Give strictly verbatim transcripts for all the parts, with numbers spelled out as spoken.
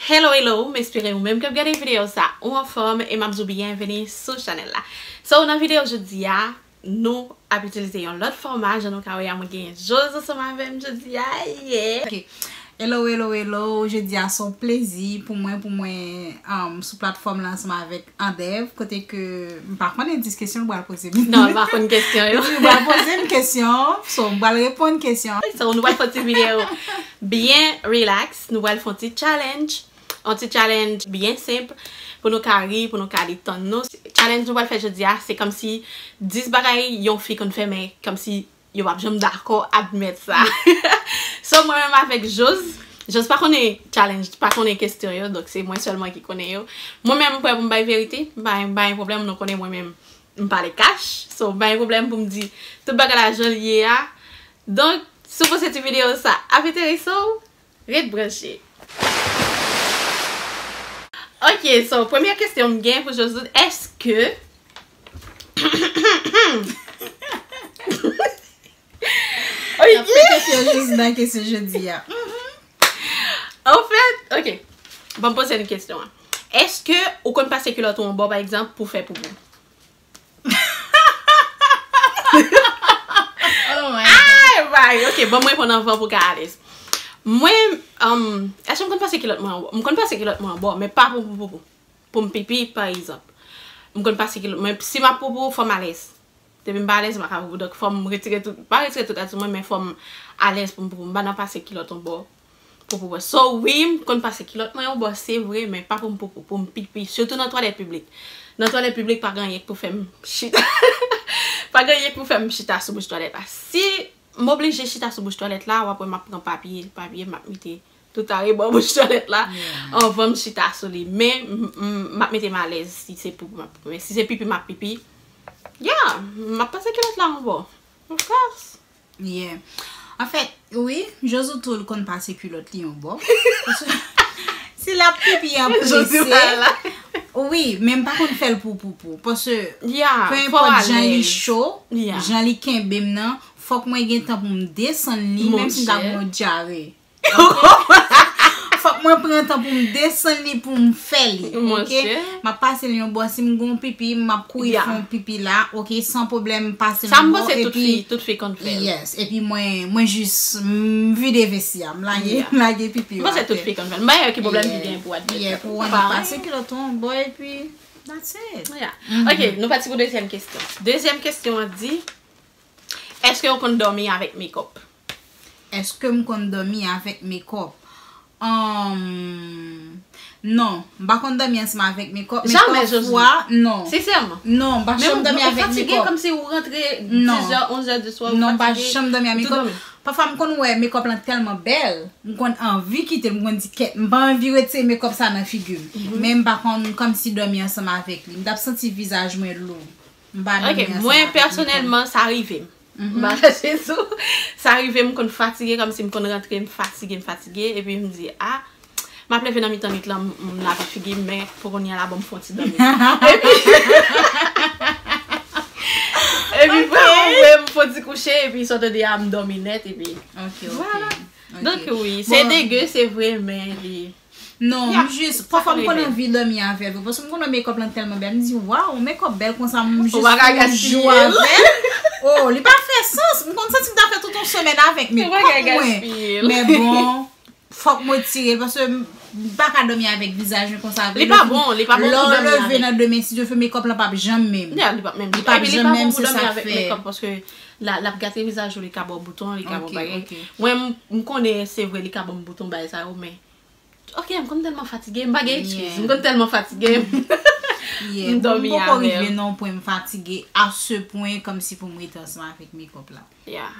Hello, hello, m espere ou menm k ap gade videyo sa ou anfòm e m ap di w byenveni sou chanèl la. So, nan videyo jodi a, nou ap itilize yon lòt fòma, jan nou ka wè a, mwen gen Jose ansanm avè m jodi a, yeah. Ok. Hello, hello, hello, jodi a se yon plezi pou mwen, pou mwen um, sou platfòm la ansanm avèk Andev, kote ke m pa konnen dis kesyon l pral poze m. Non, l pa konn kesyon yo. Li pral poze m kesyon, so m pral reponn kesyon. So, nou pral fè yon ti videyo byen relax, nou pral fè yon ti challenge, yon ti challenge byen senp, pou nou ka ri, pou nou ka detann nou. Challenge nou pral fè jodi a, se kòmsi dis bagay yon fi konn fè, men kòmsi yo p ap janm dakò admèt sa. So, mwen menm avèk Jose, Jose pa konnen challenge, pa konnen kesyon yo, donk se mwen sèlman ki konnen yo. Mwen menm, m prè pou m bay verite, m pa, m pa gen pwoblèm, nou konnen mwen menm, m pale kach. So, m pa gen pwoblèm pou m di tout bagay la jan l ye a. Donk, si w panse ti videyo sa ap enterese w, ret branche. Ok, so, premyè kesyon m gen pou Jose, èske N ap pete fè jis nan kesyon jodi a. Anfèt, ok. Ban m poze n kesyon an. Èske ou konn pase kilòt ou yon bò, pa egzanp, pou fè poupou? Oh my God. Ay, bay, ok, ban m reponn anvan pou ka alèz. Mwen, um, èske m konn pase kilòt mwen yon bò? M konn pase kilòt mwen yon bò, men pa pou, pou, pou, pou. Pou m pipi, pa egzanp. M konn pase kilòt mwen, si m ap poupou, fò m alèz. Depi m pa alèz, m pa ka poupou. Donk, fò m retire tout, pa retire tout ati mwen, men fò m alèz pou m poupou. M pa nan pase kilòt yon bò pou poupou. So, wi, m konn pase kilòt mwen yon bò, se vre, men pa pou m poupou, pou m pipi. Sitou nan twalèt piblik. Nan twalèt piblik, pa gen anyen k pou fè m chita. Pa gen anyen k pou fè m chita sou bouch twalèt la. Si m oblije chita sou bouch twalèt la, w ap wè m ap pran papye, papye, m ap mete tout arebò bouch twalèt la. Yeah. Anvan m chita sou li. Men, m, m, m ap mete m alèz si se poupou m ap poupou. Men si se pipi m ap pipi, yeah, m ap pase kilòt la yon bò. Of course. Yeah. Anfèt, wi, Jose tou l konn pase kilòt li yon bò. Paske si l ap pipi an prese, wi, men m pa konn fè l pou poupou. Paske, yeah, pe enpòt jan li cho, yeah, jan li kenbe m nan, fòk mwen gen tan pou m desann li, menm si m ta gen yon dyare. Fòk mwen pran tan pou m desann li pou m fè li, ok? M ap pase l yon bò, si m gen yon pipi, m ap kouri fè yon pipi la, ok? San pwoblèm, m pase l yon bò, epi tout fi konn fè l. Yes, epi mwen, mwen jis, m vide vesi a, m lage, m lage pipi yo atè. M panse tout fi konn fè l. M pa wè ki pwoblèm ki gen pou admèt sa. Yeah, pou w annik pase kilòt ou yon bò, epi that's it. Yeah. Ok, nou pati pou dezyèm kesyon. Dezyèm kesyon an di, èske w konn dòmi avèk mekòp? Èske m konn dòmi avèk mekòp? Ahn, non, m pa konn dòmi ansanm avèk mekòp, men pafwa, non. Sensèman? Non, m pa janm dòmi avèk mekòp. Men ou fatige kòmsi ou rantre diz è, onz è di swa, ou fatige. Non, m pa janm dòmi avèk mekòp. Pafwa m konn wè mekòp lan tèlman bèl, m konn anvi kite l, m konn di kèt, m pa anvi retire mekòp sa nan figi m. Men m pa konn kòmsi dòmi ansanm avèk li. M t ap santi vizaj mwen lou. M pa dòmi ansanm avèk li. Ok, mwen pèsonèlman, sa rive m. M pa kache sou. Sa rive m konn fatige, kòmsi m konn rantre, m fatige, m fatige, epi m di, a, m ap leve nan mitan nwit lan, m, m lave figi m, men pou kounye a la, bon, m fè yon ti dòmi. Epi, epi pou mwen, m fè yon ti kouche, epi sa w tande a, m dòmi nèt, epi vwala. Ok, ok. Donk, wi, se dege, se vre, men li Non, m jis, pafwa m konn anvi dòmi avè l tou, paske m konn wè mekòp lan tèlman bèl, m di, waw, mekòp bèl konsa, m jis fè yon jou avè l. Oh, li pa fè sans, m konn santi m ta fè tout yon semèn avèk mekòp mwen. Men bon, fòk m retire l, paske m pa ka dòmi avèk vizaj mwen konsa. Li pa bon, li pa bon pou dòmi avèk. Lè w leve nan demen, si Dye vle, mekòp lan p ap janm menm. Li p ap menm. Li p ap janm menm, se sa k fè. Paske l ap gate vizaj ou, li ka ba w bouton, li ka ba w bagay. Mwen, m konnen, se vre, li ka ban m bouton, bagay sa yo, men Ok, m konn tèlman fatige, m pa gen eskiz. M konn tèlman fatige, m dòmi avè l. M poko rive nan yon pwen m fatige a se pwen kòmsi pou m rete ansanm avèk mekòp la. Yeah.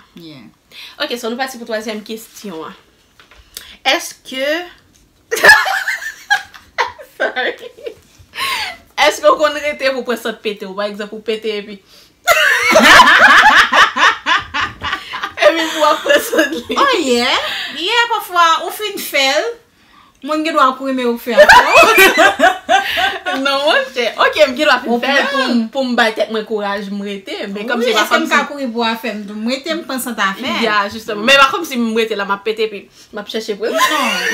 Ok, so nou pati pou twazyèm kesyon an. Èske Sorry. Èske w konn rete pou pran sant pete w? Pa egzanp, ou pete epi Epi pou w ap pran sant li. Oh yeah. Yeah, pafwa ou fin fè l, moun gen dwa kouri men ou fè ankò. Non, monchè. Ok, m gen dwa fin fè l pou m, pou m bay tèt mwen kouraj, m rete. Men kòm se pa kòmsi. Wi, èske m ka kouri pou afè m tou? M rete, m pran sant afè m. Ya, jisteman. Men pa kòmsi m rete la, m ap pete epi m ap chèche pran. Non,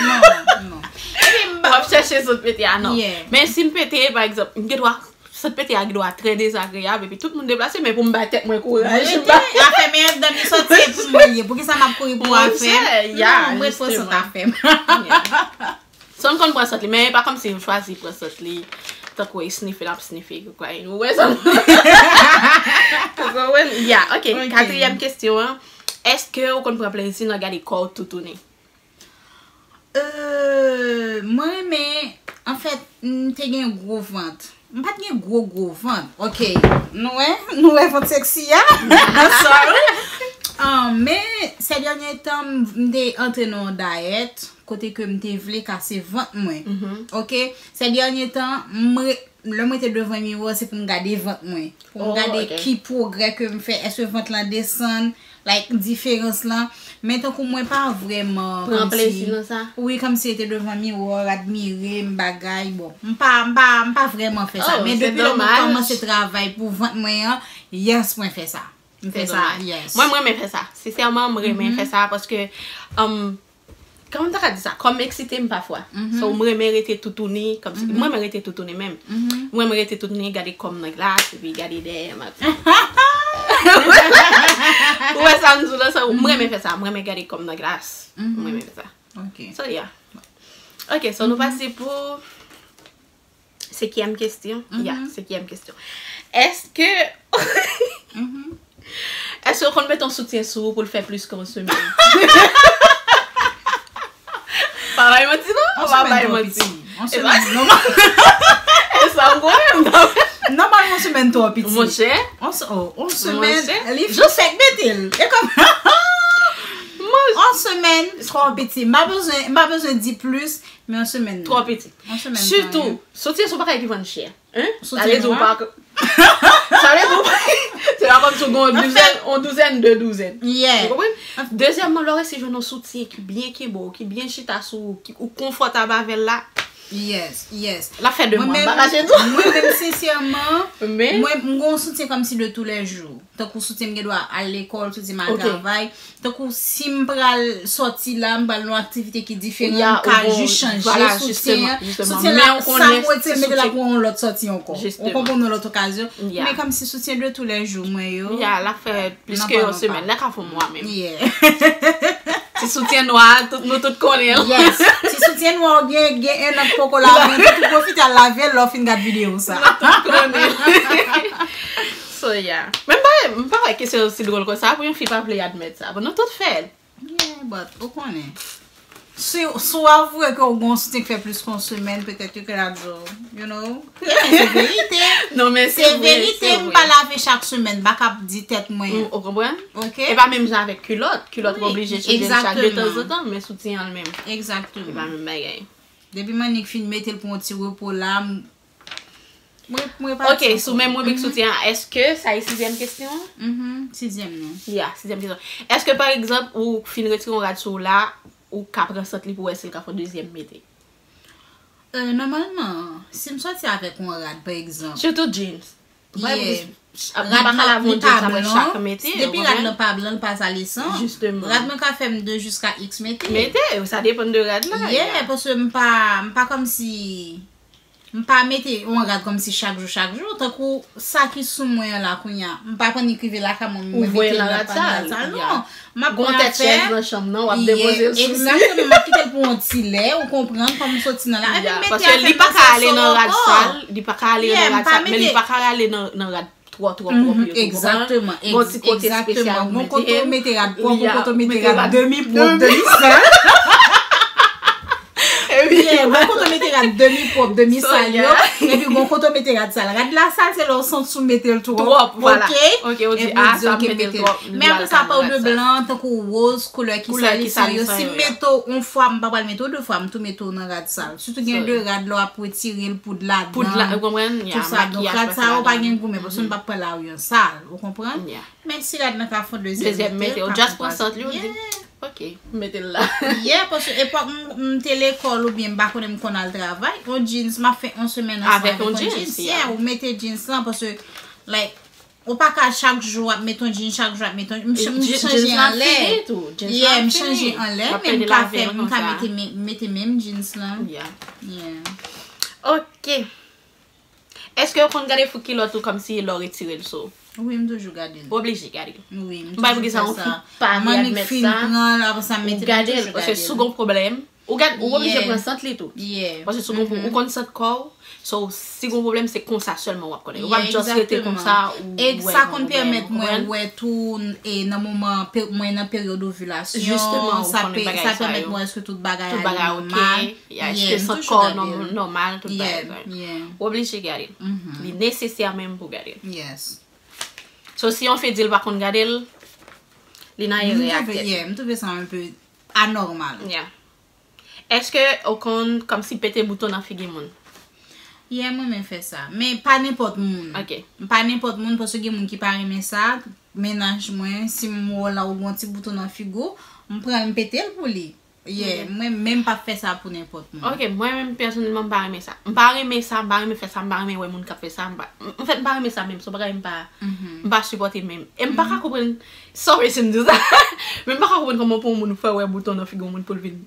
non, non. Epi m M ap chèche sant pete a, non. Men si m pete, pa egzanp, m gen dwa, sant pete a gen dwa trè dezagreyab, epi tout moun deplase, men pou m bay tèt mwen kouraj, m afè meyè dan li sòti, se pou mwen li ye. Poukisa m ap kouri pou afè m? Non, mwen pran sant afè m. Son konn pran sant li, men e pa kòmsi m chwazi pran sant li. Tankou e snife l ap snife, ou kwè, ou wè sa? Ou konprann? Ya, ok. Katriyèm kesyon an. Èske ou konn pran plezi nan gade kò w toutouni? Euh, mwen renmen, anfèt, m te gen gwo vant. M pa t gen gwo gwo vant. Ok, nou wè, nou wè vant seksi a? Sorry. Ah, men, sè dènye tan, m te antre nan yon dayèt, kote ke m te vle kase vant mwen. Ok? Sè dènye tan, m re- lè mwen te devan miwa, se pou m gade vant mwen. Pou m gade ki pwogrè ke m fè. Èske vant lan desann? Like, diferans lan. Men tankou mwen pa vrèman. Pran plezi nan sa? Wi, kòmsi rete devan miwa, admire m bagay. Bon, m pa, m pa, m pa vrèman fè sa. Men depi lè mwen kòmanse travay pou vant mwen an, yes, mwen fè sa. M fè sa, yes. Mwen, m renmen fè sa. Sensèman, m renmen fè sa paske, um, kòman m ta ka di sa? Kò m eksite, m pafwa. So, m renmen rete toutouni, kòmsi, m renmen rete toutouni menm. M renmen rete toutouni, gade kò m nan glas, epi gade dèyè m. Ou wè sa m di w la, so, m renmen fè sa. M renmen gade kò m nan glas. M renmen fè sa. So, yeah. Ok, so nou pase pou Senkyèm kesyon? Ya, senkyèm kesyon. Èske Èske w konn mete yon soutyen sou ou pou l fè plis ke yon semèn? Pa bay manti non, pa bay manti. Yon semèn nòmal. E sa ou konnen. Nòmal yon semèn twò piti. Monchè. Yon semèn li fèk mete l. E kòm yon semèn twò piti. M pa bezwen, m pa bezwen di plis. Men yon semèn. Twò piti. Yon semèn. Sitou, soutyen sou bagay ki vann chè. Hein? Sa vle di ou pa. Sa vle di ou pa. Se pa kòmsi ou gen yon douzèn, yon douzèn, de douzèn. Yeah. Ou konprann? Dezyèmman, lè w resi jwenn yon soutyen ki byen kenbe w, ki byen chita sou ou, ki ou konfòtab avè l la. Yes, yes. L ap fè de mwa, m pa kache di w. Mwen menm, sensèman, mwen, m gen yon soutyen kòmsi de toulèjou. Tankou soutyen m gen dwa al lekòl, soutyen m al travay. Tankou si m pral sòti la, m pral nan yon aktivite ki diferan, m ka jis chanje soutyen an. Soutyen la, sa m retire, m mete l pou yon lòt sòti ankò. Ou konprann, yon lòt okazyon. Men kòmsi soutyen de toulèjou mwen yo. Ya, l ap fè plis ke yon semèn. L ka fè yon mwa menm. Ti soutyen nwa, tout, nou tout konnen l. Yes. Ti soutyen nwa ou gen, gen en an k poko lave, men tou pwofite al lave l lè w fin gad videyo sa. Nou tout konnen l. So, yeah. Men m pa, m pa wè kesyon osi dwòl konsa pou yon fi pa vle admèt sa. Bon, nou tout fè l. Yeah, but, ou konnen. Si, si w avwe ke w gen yon soutyen k fè plis ke yon semèn, petèt yo ka ap di w, you know. Se verite. Non, men se verite, m pa lave chak semèn, m pa ka ap di tèt mwen. Ou konprann? Ok. E pa menm jan avèk kilòt. Kilòt ou oblije chanje l chak de tanzantan, men soutyen an li menm. Egzakteman. E pa menm bagay. Depi m annik fin mete l pou yon ti repo la, m Mwen, mwen pa Ok, sou menm ribrik soutyen an, èske sa e sizyèm kesyon an? Mhm, sizyèm nan. Ya, sizyèm kesyon. Èske, pa egzanp, ou fin retire yon rad sou ou la, ou ka pran sant li pou wè si l ka fè yon dezyèm mete? Euh, nòmalman, si m sòti avèk yon rad, pa egzanp. Sitou jeans. Yeah. Rad lan, li pa blan. Depi rad lan pa blan, li pa sale san. Rad mwen ka fè m de jiska X mete. Mete, sa depann de rad la. Yeah, paske m pa, m pa kòmsi M pa mete yon rad kòmsi chak jou, chak jou. Tankou sa ki sou mwen an la kounye a. M pa konn li k rive lakay mwen, mwen mete l nan rad sal. Non. M ap pran afè. Gon tèt chèz nan chanm nan, w ap depoze l sou li. Egzakteman, m ap kite l pou yon ti lè, ou konprann, kòm m soti nan la. Epi m mete afè m nan sal sa ankò. Li pa ka ale nan rad sal, li pa ka ale nan rad sal, men li pa ka ale nan, nan rad twò, twò pwòp yo, ou konprann? Egzakteman. Gon ti kote espesyal ou mete l. Gon kote ou mete rad pwòp, gon kote ou mete rad demi pwòp, demi sal. Yeah, gon kote ou mete rad demi pwòp, demi sal yo, epi gon kote ou mete rad sal. Rad la sal, se lè w santi w mete l twòp. Twòp, vwala. Ok, ou di, ah, sa m mete l twòp. Men apre sa, pa w de blan, tankou woz, koulè ki salisan yo. Si m mete w yon fwa, m pa pral mete w de fwa, m tou mete w nan rad sal. Sitou gen de rad lè w ap retire l, poud ladan. Poud la, ou konprann? Tout sa. Donk, rad sa yo pa gen goumen, paske nou p ap pran lari an sal, ou konprann? Men si rad lan ka fè yon dezyèm mete, ou just pran sant li, ou di, ok, m mete l la. Yeah, paske epòk m, m te lekòl oubyen m pa konnen m konn al travay, yon jeans, m ap fè yon semèn ansanm avèk yon jeans. Yeah, ou mete jeans lan, paske, like, ou pa ka chak jou ap met yon jeans, chak jou ap met yon, m ch- m chanje anlè. Yeah, m chanje anlè, men m ka fè, m ka mete men- mete menm jeans lan. Yeah. Ok. Èske w konn gade fouk kilòt ou kòmsi lè w retire l sou ou? Wi, m toujou gade l. Ou oblije gade l. Wi, m M pa toujou pou ki sa fè yon sa. fi pa vle Mannik admèt fin sa. Pran l, apre sa m Ou mete l, m gade l, toujou paske gade si w l. Gen yon pwoblèm, ou gad, ou oblije Yeah. Pran sant li tou. Yeah. Paske si w gen yon pwoblèm, ou konn sant kò w. So, si gen yon pwoblèm, se konsa sèlman w ap konnen. Ou p ap Yeah, just rete exactement. Konsa, ou E wè sa gen konn yon pwoblèm, pèmèt ou mwen konprann? Wè tou, e nan moman pe- mwen nan peryòd ovilasyon, Justement, ou sa konnen pe- bagay sa sa pèmèt yo. Mwen èske tout bagay Tout ale bagay nòmal. ok. Yeah, èske Yeah, m sant toujou kò w gade l. nòm- nòmal, tout Yeah, bagay sa yo. Yeah. Ou oblije gade l. Mhm. Li nesesè menm pou gade l. Yes. So, si yon fi di l pa konn gade l, li nan erè M ak twouve, tèt. Yeah, m twouve sa yon pe anòmal. Yeah. Èske ou konn kòmsi pete bouton nan figi moun? Yeah, mwen menm fè sa. Men pa nenpòt moun. Ok. Pa nenpòt moun, paske gen moun ki pa renmen sa. Mennaj mwen, si m wè la ou gen yon ti bouton nan figi w, m pran l, m pete l pou li. Yeah, mwen menm pa fè sa pou nenpòt moun. Ok, mwen menm pèsonèlman, m pa renmen sa. M pa renmen sa, m pa renmen fè sa, m pa renmen wè moun k ap fè sa. M pa, m- anfèt, m pa renmen sa menm. Se yon bagay m pa, m pa sipòte menm. E m pa ka konprann, sorry si m di sa, men m pa ka konprann kòman pou yon moun fè wè bouton nan figi yon moun pou l vin.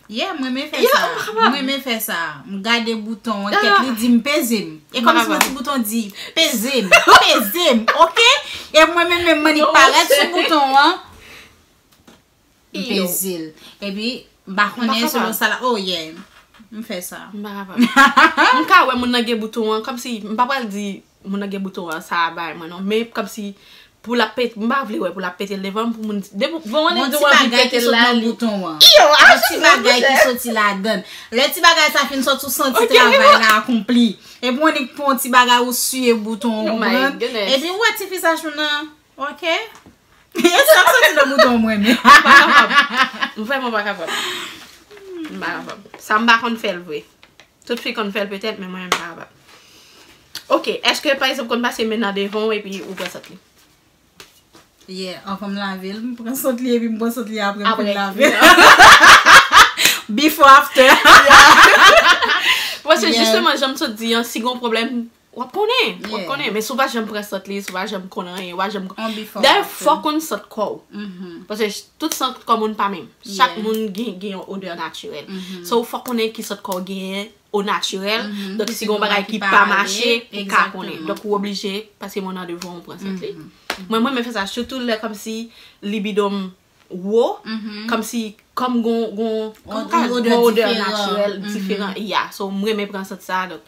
Yeah, mwen menm fè Yeah, sa. m pa kapab. Mwen menm fè sa. M gade bouton an, Yeah. kèk li di m peze m. E M pa kòm si mwen kapab. Ti bouton di, peze m, peze m, ok? E mwen menm, menm mannik Non, parèt se- sou bouton an, m Iyo. peze l. Epi, m pa M pa konnen selon kapab. Sa la, oh yeah, m fè sa. M pa kapab. M ka wè moun nan gen bouton an, kòmsi, m pa pral di moun nan gen bouton an, sa a bay mwen non, men kòmsi pou l ap pete, m pa vle wè pou l ap pete l devan m, pou moun di, depi, bon, moun Bon di ti w anvi bagay ki pete l sot la, nan li. Bouton an. Yo, Bon a, ti bagay ki soti ladan. Lè ti bagay sa fin sòti, ou santi Ok, travay men la akonpli. Epi ou annik pran yon ti bagay ou siye bouton Oh ou my pran. Goodness. Epi ou wè ti visaj ou nan. Ok? E sa k soti nan bouton mwen men. M pa kapab. M vrèman pa kapab. M pa kapab. Sa m pa konn fè l vre. Tout fi konn fè l petèt, men mwen menm m pa kapab. Ok, èske pa egzanp konn pase men nan devan w epi ou pran sant li? Yeah, anvan m lave l, m pran sant li epi m pran sant li apre m fin Apre. lave. Before, after. Paske Yeah. Jisteman, jan m sot di an, si gon pwoblèm, w ap konnen. W ap Yeah. Konnen. Men si w pa janm pran sant li, si w pa janm konn anyen, w pa janm. On before, Dayè, after. Fòk konn sant kò w. Mhm. Paske ch- tout sant kò moun pa menm. Chak Yeah. Moun gen, gen yon odè natirèl. Mhm. So, fòk konnen ki sant kò w genyen o natirèl. Mhm. Donk, Pou si si gon gon bagay bagay ki ki pa pa mache, ale, ou ka konnen. exactement. Donk, ou oblije pase men w nan devan w pran sant li. Mhm. Mwen, mwen, mwen fè sa, sitou lè kòmsi libido m wo, Mhm. Kòmsi, kòm gon, gon, On- kòm ka- on odè gon odè diferan. Natirèl, Mhm. Diferan, yeah. So, mwen, mwen pran sant sa, donk,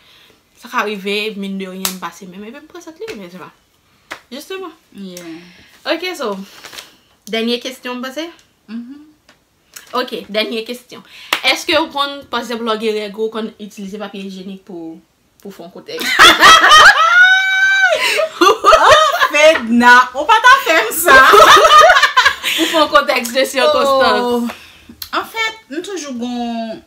sa ka rive, mine de rien, m pase men, men m pran sant li, men se pa. Jisteman. Yeah. Ok, so, dènye kesyon, m panse? Mhm. Ok, dènye kesyon. Èske ou konn, pa egzanp, lè w gen règ ou, ou konn itilize papye ijyenik pou, pou fè yon kotèks? Fedna, ou pa ta fè m sa. Pou fè yon kotèks de sikonstans? Oh. Anfèt, m toujou gon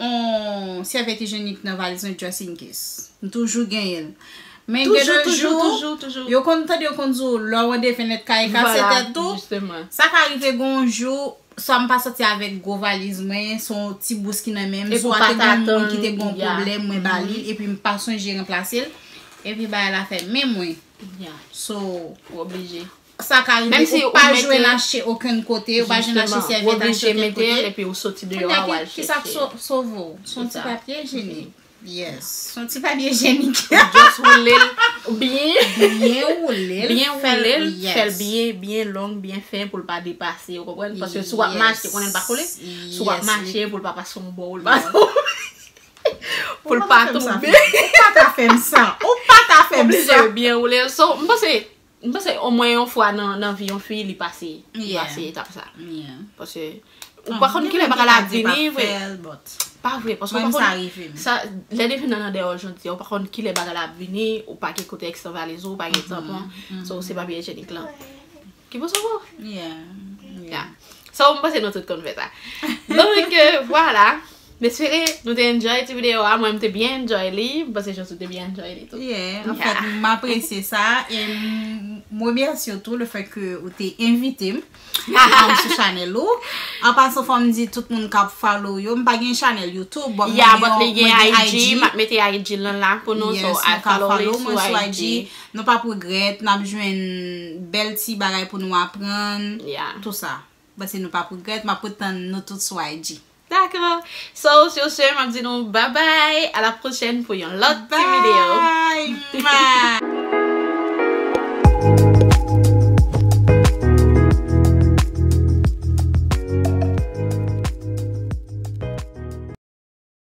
on sèvyèt ijyenik nan valiz mwen, just in case. M toujou genyen l. Men Toujou, gen de toujou, jou, toujou, toujou. Yo konn tande, yo konn di w, lè w ande fenèt kay kase Vwala, tèt tou. Jisteman. Sa ka rive gen yon jou, swa m pa soti avèk gwo valiz mwen, se yon ti bous ki nan men m, Epi w swa pa te ta gen yon moun tann, ki te gen yon yeah. Pwoblèm, mwen ba li l, epi m pa sonje ranplase l, epi bagay la fè men mwen. Yeah. So, Ou oblije. Sa ka rive, Menm si ou ou pa mete jwenn achte okenn kote, ou pa jwenn achte Jisteman, ou sèvyèt achte oblije okenn mete l kote. epi ou soti Kounye deyò a, a, w al ki, ki sa k chèche. so- sove w? Se yon ti Sa. Papye ijyenik. Yes. Se yon ti papye ijyenik. Just woule l byen. Byen woule l. Byen Fè l, woule l, yes. Fè l byen, byen long, byen fen pou l pa depase. Ou konprann? Paske si w ap Yes. mache, konnen l pa kole. Si w ap Yes, mache, li- pou l pa pase yon bò, ou l pa pou l pa Ou pa ta fè m sa, tonbe. Ou pa ta fè m sa. Ou pa ta fè m Oblije sa. Byen woule l. So, m panse, m panse omwen yon fwa nan, nan vi yon fi, li pase, li Yeah. pase etap sa. Yeah. Paske ou pa konn kilè bagay la ap vini, vre. Pa vre, paske ou Mwen, pa sa konn. Rive m. Sa, lè depi nan nan deyò jodi, ou pa konn kilè bagay la ap vini, ou pa gen kote èksanvalize, ou pa gen tanpon. So, se papye ijyenik lan. Ki pou sove w? Yeah. Yeah. So, m panse nou tout konn fè sa. Donk, euh, vwala. M espere nou te enjoy ti videyo a. Mwen, m te byen enjoy li. M panse Josué te byen enjoy li tou. Yeah, an fèt, m apresye sa. E m remèsye w tou le fè ke ou te envite m um, sou chanèl ou. An pasan, fò m di tout moun k ap follow yo, m pa gen chanèl YouTube. Bon, Yeah, but li gen I G, m ap mete I G lan la pou nou, so Yes, al nou ka follow li follow sou mwen sou I G. I G. Nou p ap regrèt, n ap jwenn bèl ti bagay pou nou aprann. Yeah. Tout sa. Paske nou p ap regrèt, m ap ret tann nou tout sou I G. Dakò. So, sur ce, m ap di nou bye bye. À la prochaine pou yon lòt ti Bye. Videyo.